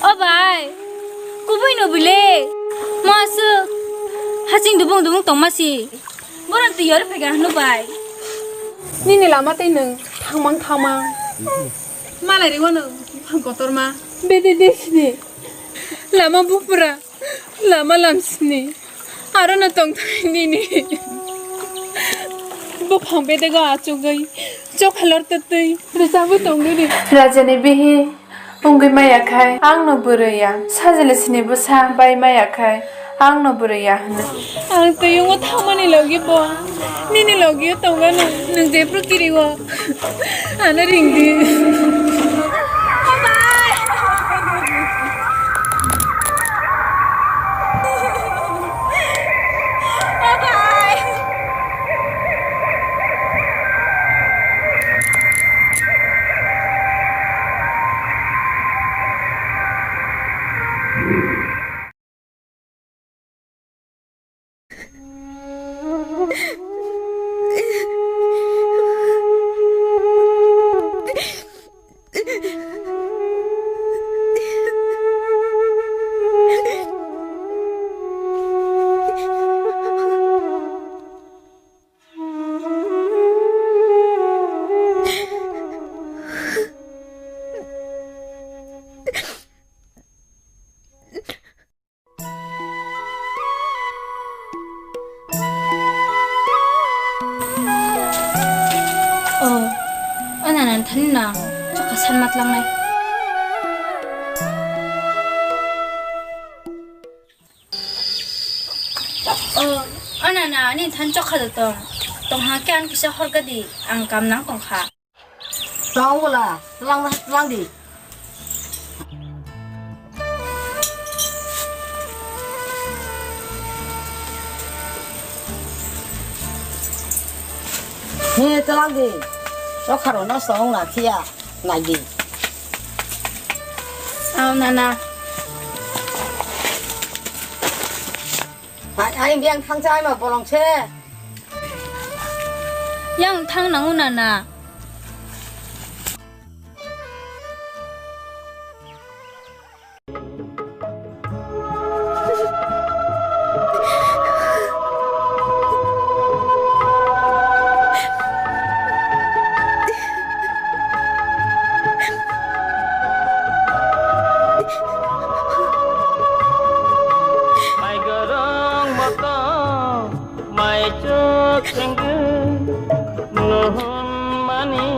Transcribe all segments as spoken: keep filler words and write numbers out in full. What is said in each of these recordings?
O bai, kubui no bile. Mo aswk haching dubung dubung tongma si. Boron twi yor phega hanu bai. Nini lama tei nwng thangmang thangmang. Malai riwano buphang kotorma. Bede desni. Lama bupra. Lama lamsni. Aro no tongthai nini. Buphang bedego achugwi. Chokhalor twtwi. Rijagwi tong nini. Rajani bihi. Wngwi maya khai, ang no bwrwi ya. Sajili sini bwsa bai maya khai, ang no bwrwi ya hwnwi. Ang twi wngo thangmani logi bo, nini logi o tongano, nwng jephru kiri o, ano ring di. Oh, o nana thani na chokha san matlangnai. Oh, o nana ani than chokha da tong. Tong ha khe ang kisa horga di, ang kam nang tong kha. Tong wala, tlang, tlang di. He, tlang di. Chokha rok no song na khiya, nai di. Ao nana. Hai, hai, biang thang chai ma bolong se. Yang thang nangu nana. Mai gorong motong, mai chuk sengke, nuhun mani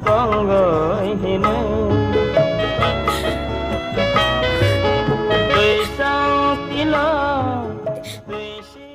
tongoi hino. Twisang tilo, twisi.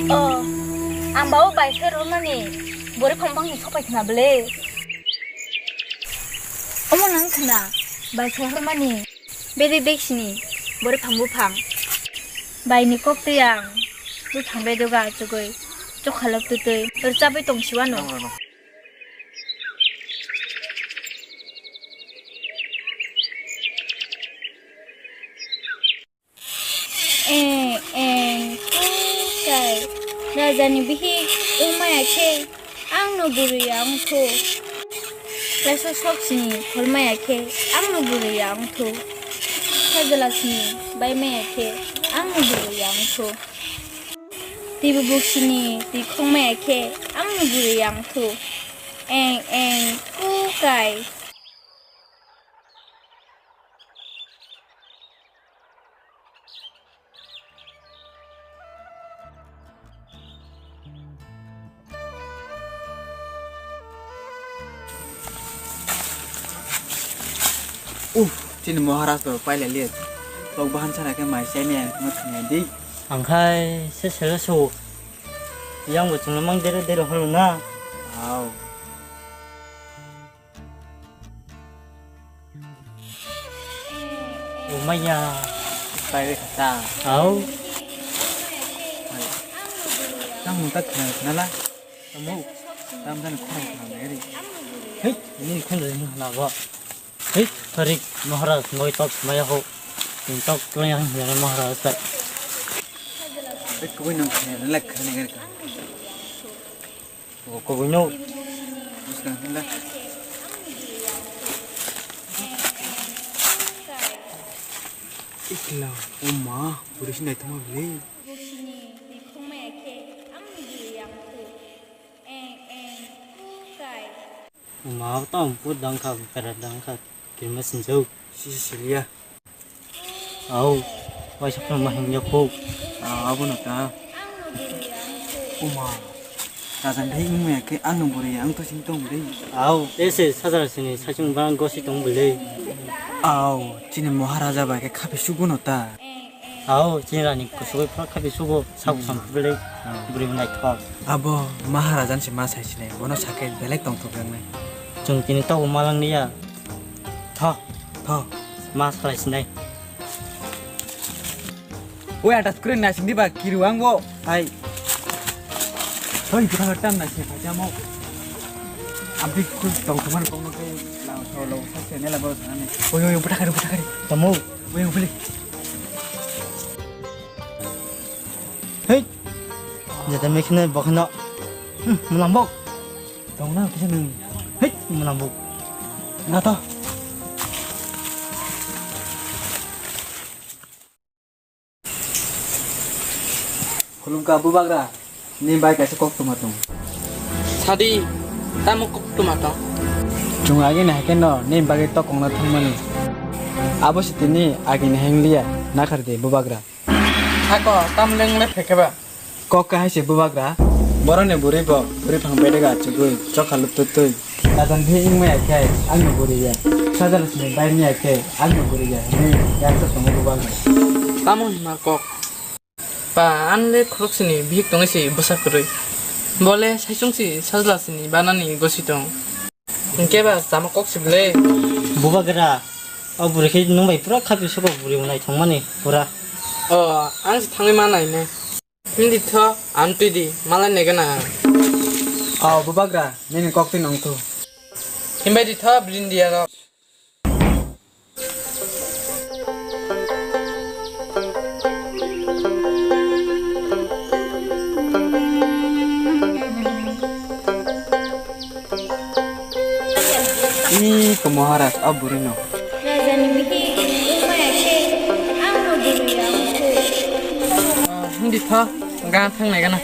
Oh, ang ba o bai se romani. Bwrwi phang bangni sopai khna bwle. Omo nang khna, bai sai hormani. Bede deksini, bwrwi phang buphang. Baini kok twi ang, buphang bedoga achugwi, chokhalok twtwi, rwchabwi tong siwano. Eng, eng, kai. Rajani bihik wngmaya khe, ang no bwrwi ya wngthu. Kaisa sok sini pholmaya khe, ang no bwrwi ya wngthu. Sajla sini baimaya khe, ang no bwrwi ya wngthu. Twi bubuk sini twi khongmaya khe, ang no bwrwi ya wngthu. Eng, eng, ku kai. Uff, chini Maharaj to pailai liya. Tok bahan sana khe mai chai ni ang thangna thangya di. Ang khai se sele su. Yang bo chungno mang dere dere holo na. Au. O maya. Pai re kata. Au. Tang mung tak khna la. Tamo. Tam dan khna khna ri. Hei, ni khun ri na ba. Hei, Tarik Maharaj, moi tok maya ho. Tin tok tulang yang yang Maharaj ta. Ek koi nang khna lek khna ger ka. O kobui no. Ikla, o ma, buri sinai thoma bile. Buksini bikhong maya khe ang ni bwrwi yang khe. Eng, eng, kai. Uma tong put dang kha, pera dang kha, kirma sinjau. Si, si, silia. Au, waisa phano ma himya kho. Ah, abo no ta. Uma. Rajan dei wngmaya khe ang no bwrwi ang to sing tong bwrwi. Au, ese sajra sini sachung bang gosi tong bwlwi. Au, chini Maharaja bai khe khapi sugo no ta. Au, chini rani kusugwi phano khapi sugo, sak sam bwlwi, bwrwi naithok. Abo Maharajan se ma sai sinai, bono sakhe belai tongthok wngnai. Chwng tini tabuk ma lang liya. Tho. Tho. Ma salai sinai. Oi, atas kre na sindi ba kiru ang bo. Hai. Hoi, kita tam na se pajamo. Abdi ku tong teman kong ke la so lo sa se ne la bo sa ne. Oi, oi, buta kari, buta kari. Tamo. Oi, oi, beli. Hei. Jata mekhne bokhno. Hmm, mulambok. Tong na kisa nung. Hei, mulambok. Na to. Khulumkha bubagra, nini bai kaisa koktwma tong. Sadi, tamo koktwma tong? Chwng agini hai kheno nini bagwi tokongna thangmani. Abo se tini agini hai wngliya, nakhar di bubagra. Hako, tamo le wngle phaikhe ba? Kok kahai se bubagra. Boroni bwrwi bo bwrwi phang bedega achugwi chokha luptutwi. Rajan bhi wngmaya khe angni bwrwi ya. Sajalsni bai maya khe angni bwrwi ya hwnwi yaksa tongo bubagra. Tamo hima kok? Ba, anle khoroksini bihik tongwi se bwsa kwrwi. Bole saichung si sajlasini banani gosi tong. Hinkhe ba chama kok si bwle. Bubagra, o bwrwi khe nwng bai pura khapi sugo bwrwi bo naithokmani pura. O, ang se thangwi ma nainai. Himdi tho, ang twi di, malai nai gana ang. O, bubagra, nini kok twi nong thu. Himbai di tho, brindia rok. Ih, ko Maharaj, a buri no. Rajani bihik wngmaya khe ang no bwrwi ya wngkhu. Ah, hindi tho, ga thang nai gana.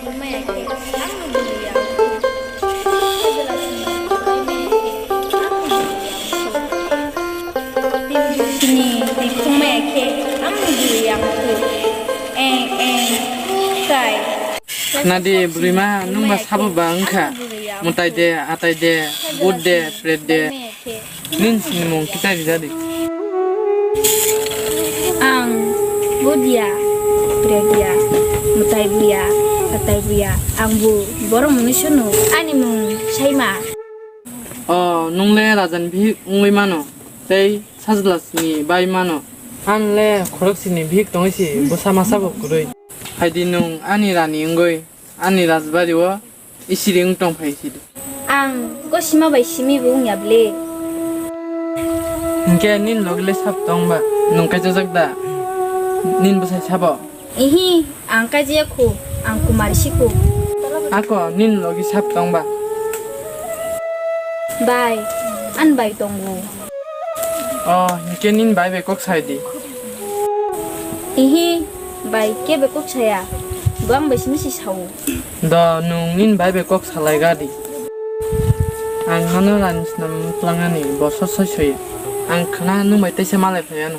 Wngmaya khe ang no bwrwi ya wngkhu. Sini twi khongmaya khe ang no bwrwi ya wngkhu. Eng, eng, kai. Nadi bwrwima, nwng ba sabo ba wngkha. Mwtai de, atai de, bud de, pret de. Nini sinimung kitai rijadi. Ang bud ya, pret ya, mwtai buya, atai buya. Ang bu borok mungni sunu. Ani mung Saima. O, nwng le rajani bihik wngwi mano, tei sajlasni bai mano. Ang le khoroksini bihik tongwi si, bwsa masa bo kwrwi. Phaidi nwng ani rani wngwi, ani rajbari o isiri wng tong phai si di. Ang kosima bai simi bo wngya ble. Hinkhe nini logi le sab tong ba, nwng kaijajak da? Nini bwsai sabo? Ihi, ang kaijaya khu, ang Kumar si khu. Ako, nini logi sab tong ba? Bai, an bai tongo. O, hinkhe nini bai bai kok sai di. Ihi, bai kebe kok saya. Bo ang bai simi si sao. Do, nwng nini bai bai kok salai ga di. Ang hano rani snam tlangnani bosor soi soya. Ang khna nwng bai teisa malai phai ano.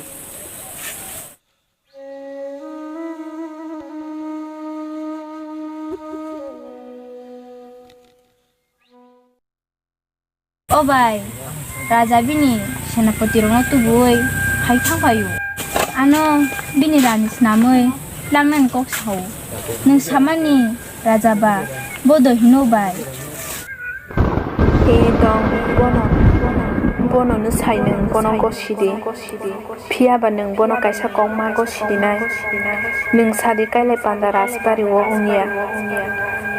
O bai, raja bini Senapati rokno tubuwi hai thang phaio. Ano bini rani snamwi langnani kok sao. Nwng samani raja ba, bo do hino bai. E dong, bono, bono no sai nwng bono gosidi. Phiya ba nwng bono kaisa kok ma gosidinai. Nwng sadi kailai panda rajbari o wngya.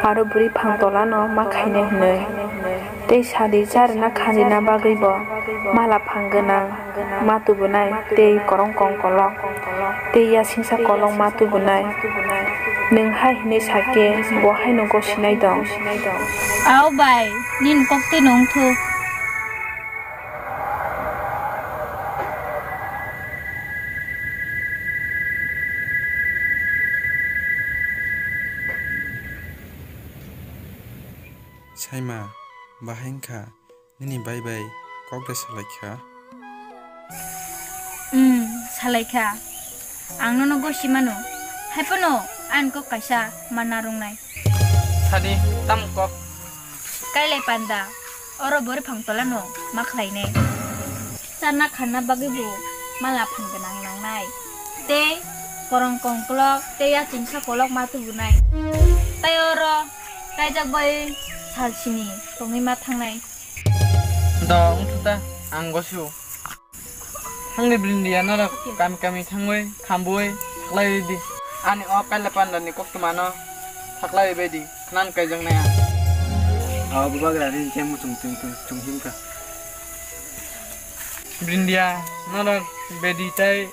Aro bwrwi phang tolano ma khainai hwnwi. Tei sadi charwna khanjina bagwi bo mala phang gwnang ma tubunai tei korong kong kolok tei yasingsa kolok ma tubunai. Nwng hai hwnwi sakhe bo haino gosinai dong. Ao bai, nini kok twi nung thu. Saima, bahai wngkha, nini bai bai kok de salai kha? Hmm, salai kha. Ang nono gosi mano. Hai phano ani kok kaisa ma narwknai. Sadi, tamo kok? Kailai panda, oro bwrwi phang tolano ma khlainai. Charna khanna bagwi bo mala phang gwnang nangnai. Tei korong kongklok tei yachingsa kolok ma tubunai. Tei oro kaijak bai sal sini tongwi ma thangnai. Do, wngthu ta, ang gosio. Thangdi Brindia norok kami kami thangwi khambui thaklai di. Ani o kaila pandani koktwmano thaklai bai di. Khnan kaijaknai ang. O bubagra nini khe muchung chung chung chung himkha. Brindia norok bedi tei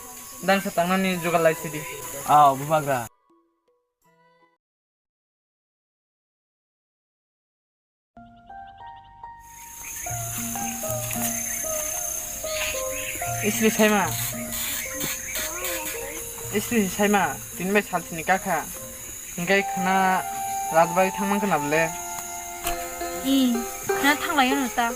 dangsa tangnani jugal lai sidi. O bubagra. Isri saima. Isri saima, tini bai salsini kakha. Hingke khna rajbari thangman khna bole. I, khna thanglayo no ta.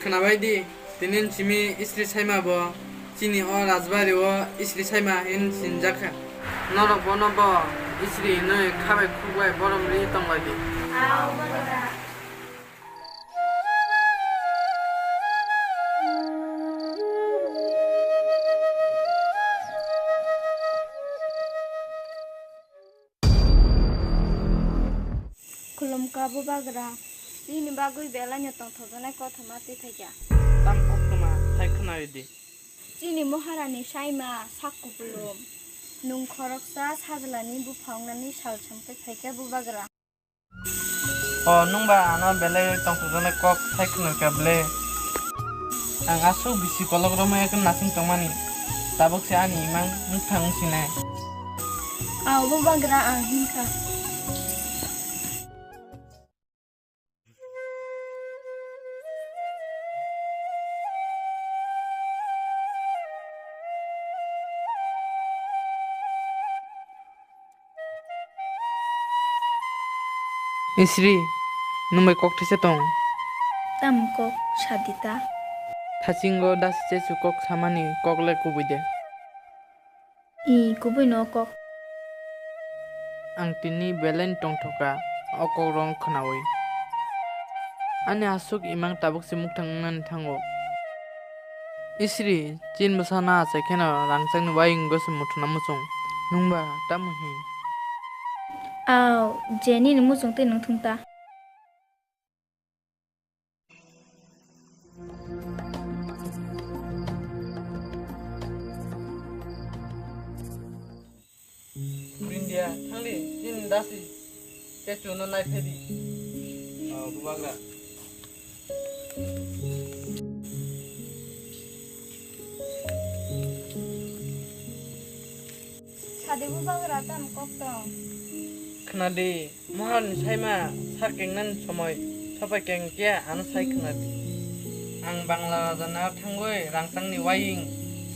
Khnabai di, tini simi Isri Saima bo chini o rajbari o Isri Saima hin sinjak kha. Norok bono bo Isri hinwi khabai khukbai borom ri tonglai di. Khulumkha Bubagra, nini bagwi belaino tongthokjaknai kothoma twi phaikha. Tam koktwma sai khwnaridi. Chini Maharani Saima sak kupulung, nwng khoroksa sajlani buphang wngnani sal swngwi phaikha Bubagra. O, nwngba ano belai tongthokjaknai kok sai khwnarkha ble? Ang aswk bisi kolok romwi ekn nasing tongmani, tabuk se ani imang mwkhang wngsinai. Abo bagra ang hinkha. Isri, nwng bai kok thaisa tong? Tamo kok, sa di ta. Thasingo dasi chesu kok samani kok le kubui de. I, kubui no kok. Ang tini belai tongthoka, o kok rong khnaui. Ani aswk imang tabuk se mukthang wngnani thango. Isri, chin bwsano achai kheno rangchakni uaingwi se muthuna muchung. Nwngba tamo hin? Ao, je nini muchung twi nwng thung ta. Brindia, thangdi, chini dasi, chechu no nai phedi. O, bubagra. Adi bubagra tam kok tong. Khna di, Moharani saima sak kengnani somoi sopai keng khe ano sai khna di. Ang Bangla rajani aro thangwi rangchakni wayung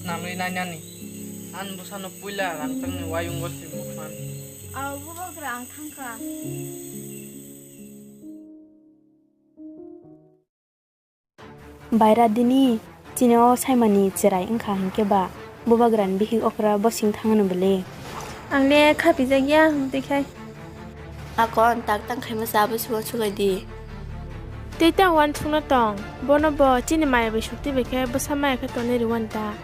swnamwi nainani. Ani bwsano puila rangchakni wayungo se muknani. Ao bubagra, ang thangkha. Baira dini chini o saimani cherai wngkha hinkhe ba bubagrani bihik okra bosing thangano bwle. Ang le khapijak ya hwnkhe khai. Akon tak tang khaima cha bwswk uansuk lai di. Tei tang uansukna tong, bono bo chini maya bai sukti bai khe bwsa maya khe tonwi rwani ta.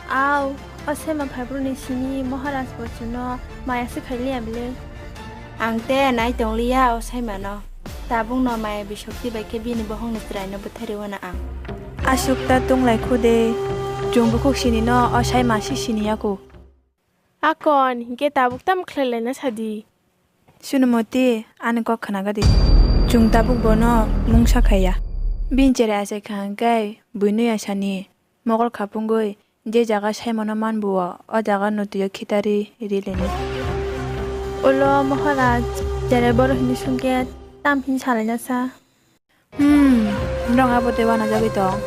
Au, o saima phaibrukni simi Maharaj bo chwngno maya se khailiya bile. Ang te nai tongliya o saimano. Tabukno maya bisokti bai khe bini bohongni chwraino bwtharwi uana ang. Aswk ta tung lai khu de, chwng bukhuk sinino o saima se siniya kho. Akon, hinkhe tabuk tamo khlai laina sadi? Sunumoti, ani kok khnaga di. Chwng tabuk bono mungsa khaiya. Bini cherai achai kha hwnkhe buino ya sani. Mokol khapungwi je jaga saimano manbuo, o jaga no twiyo khitari ri leni. Ulo Maharaj, cherai borok hinwi swngkhe tam hin salaina sa? Hmm, norok abo tei uanajagwi tong.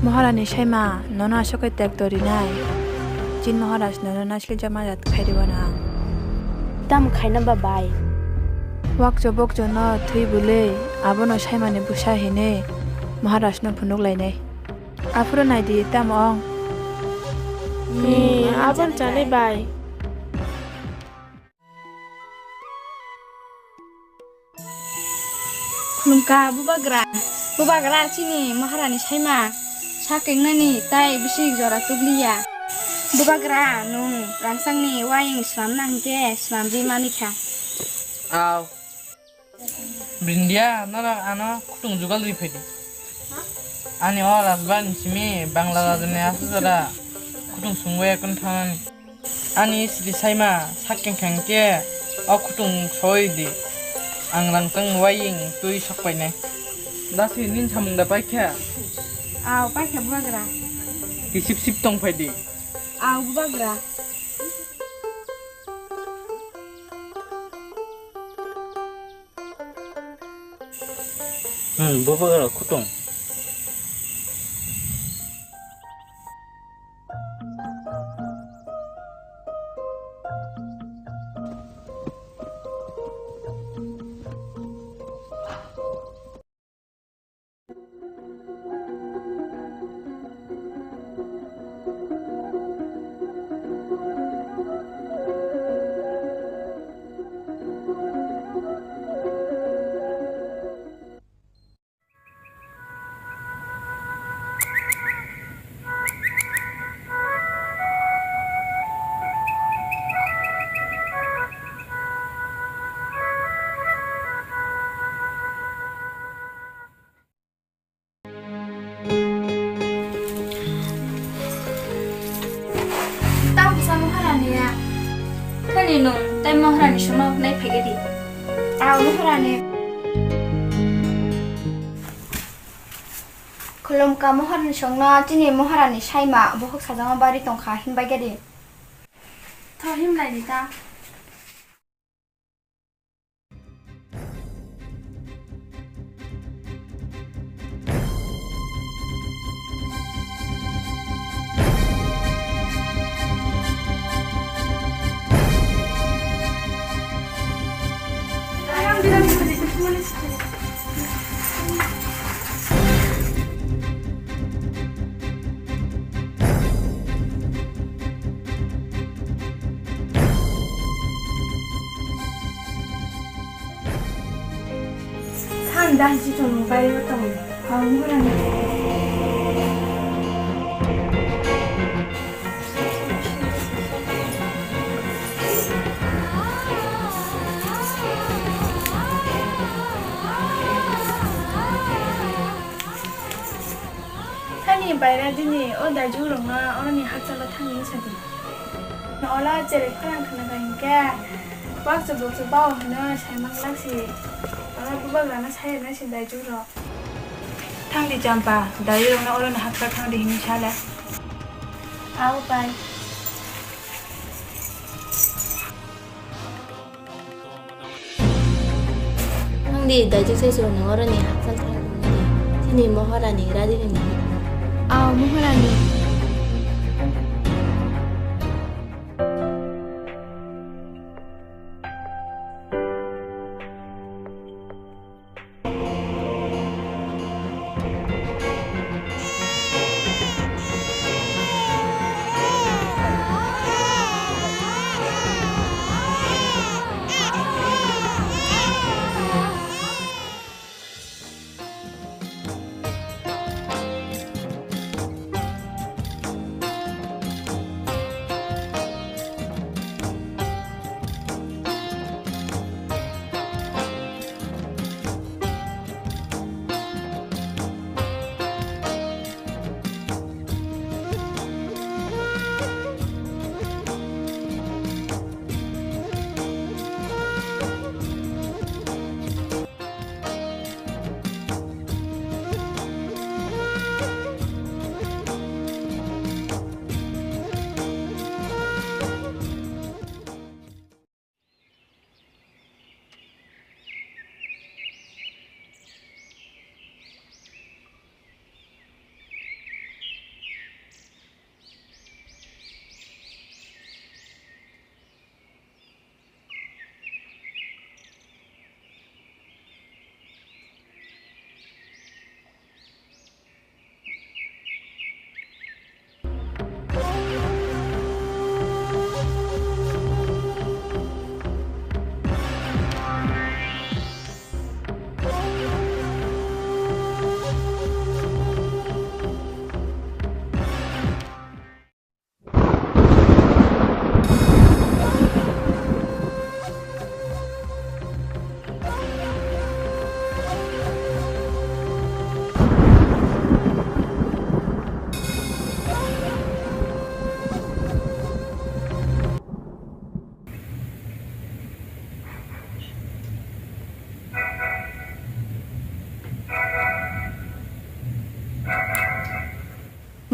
Maharani saima nono aswk khe tekto rinai. Chin Maharaj nono naislikjakma jat khairi uana ang. Tamo khaina ba bai? Wakcho bokchono thwi bwlwi abono saimani bwsa hinwi Maharajno phunuk lainai. Aphuru nai di, tamo ong? Hmm, aboni chanwi bai. Khulumkha bubagra. Bubagra, chini Maharani saima sak kengnani tai bisi jora tugliya. Bubagra, nwng rangchakni wayung swnamna hinkhe swnamwi manikha. Aw. Brindia, norok ano khutung jugal ri phai di. Ani o rajbani simi Bangla rajani aswk jora khutung sungwi ekon thangnani. Ani sri saima sak keng keng khe o khutung soi di. Ang rangchak wayung twi sok painai. Dasi nin samung da paikha? Aw, paikha bubagra. Kisip sip tong phai di. Aw, bubagra. Hmm, bubagra khutung. Tang bwsa Maharani ya. Thani nwng tei Maharani songno nai phaikhe di. Aw Maharani. Khulumkha Maharani songno, chini Maharani saima bohok sajama bari tongkha, himbai khe di. Tho himlai di ta. Thang da, hichi tongmung bai o tong. Ang gurang. Thani baira dini o daijurokno oroni hakchalo thangwi sadi. Ola cherai khorang khna kha hinkhe baksa buksa bao hwnwi saimang laksi. Ola bubagrano sai rwna si daijurok. Thangdi Champa, daijurokno oroni hakchal thangdi hinwi sale. Ao pai. Di dajik se chwng ni oroni hakchal thang di. Chini Maharani Radini ni. Aw, Maharani.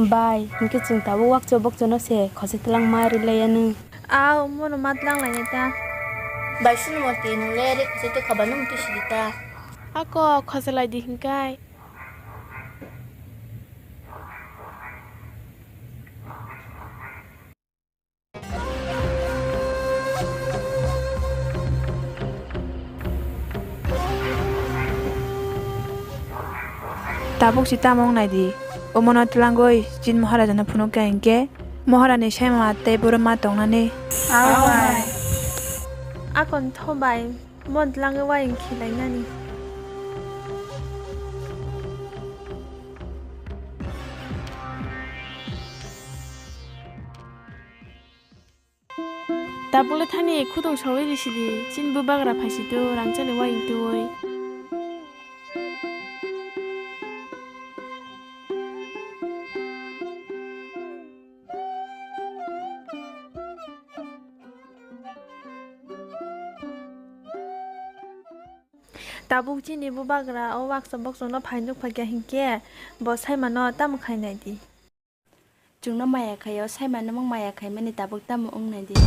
Bai, hinkhe chwng tabuk wakcha bokchano se khosai twlangma rilaiya nw. Aw, mono ma twlang lainai ta. Bai, Sunumati, nwng le ri khosai twi kha ba, nwng twi sidi ta. Ako, khosai lai di hinkai. Tabuk si tamo wng nai di. Omono twlangwi chini Maharajano phunuk kha hinkhe Maharani saima tei borok ma tongnani. Aw bai. Akon tho bai, mon twlangwi wayang khilainani. Tabukle thani khudung sawi risi di, chini bubagra phaisi tu rangchakni wayang twi. Tabuk chini bubagra o wakcha bokchokno phai nukphaikha hinkhe bo saimano tamo khainai di. Chwngno maya khaio, saimano mung maya khaimani tabuk tamo wng nai di.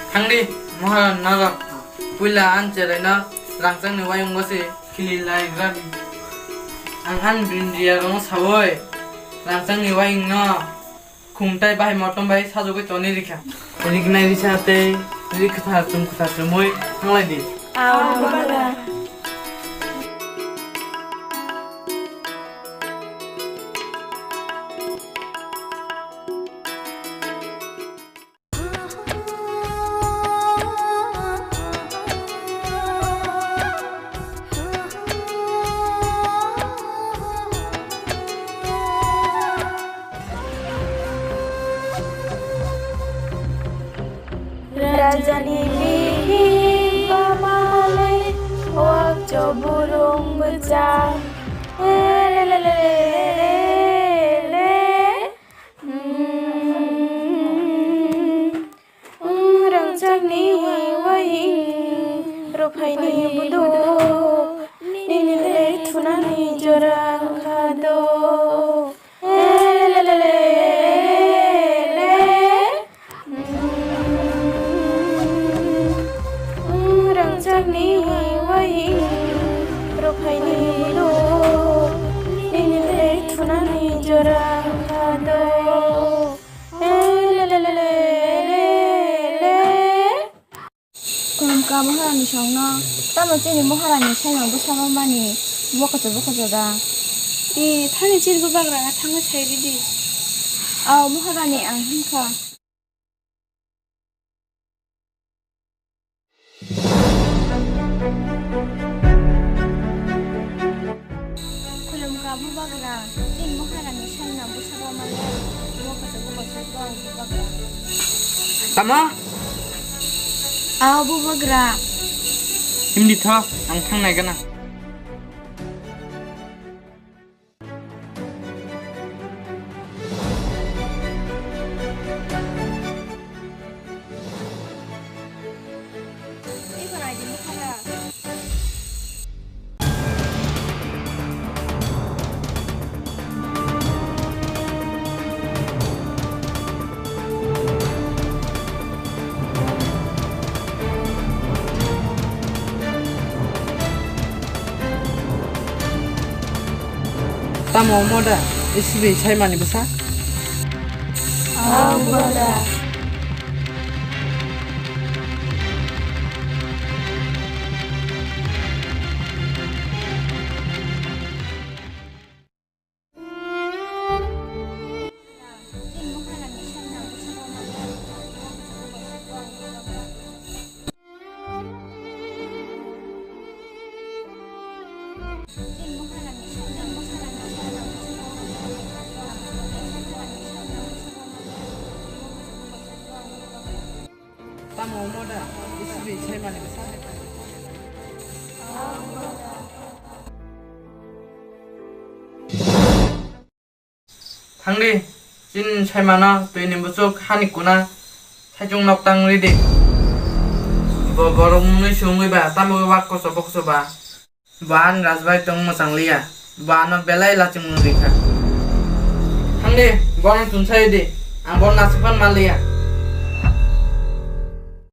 Thangdi, Moharan naga. Puila ang cheraino rangchakni wayung bose khili lai gradi. Ang an brindia rong sawoi rangchakni wayung no khumtai bahai motom bai sajogoi toni rikha. Riknai risa tei rik kwthar chum kwthar chumoi thanglai di. Aw, baba. Chang. Le, le, le. Mm. Mm, rangchakni wahing, ruphaini buduk, nini le thunani jora wngkha do. Eh, le, le, le, le. Mm, mm, rangchakni wahing, ruphaini buduk, nini le thunani jora wngkha do. Eh, le, le, le, le, le, le. Kolomka Maharani songno, tamo chini Maharani saimang bwsamo mani bokocho bokocho da? I, thani chini bubagra na thangwi sai ridi. Aw, Maharani, ang hinkha. Khulumkha bubagra, chini Maharani saimang bwsamo mani bokocho bokocho da bubagra. Tamo? Aw bubagra. Himdi tho, ang thangnai gana. Tamo omo da? Isibi saimani bwsa? Aw, boda. Tamo omo da? Isibi saimani bwsa? Thangdi, chini saimano twini buchuk hani kuna saichung nok tang ridi. Bo borok mwnwi se wngwi ba, tamo wak koso bokso ba. Bo ani rajbai tong mwchang liya. Bo ano belai lachimung rikha. Thangdi, bono chumsai di. Ang bono nasukpan ma liya.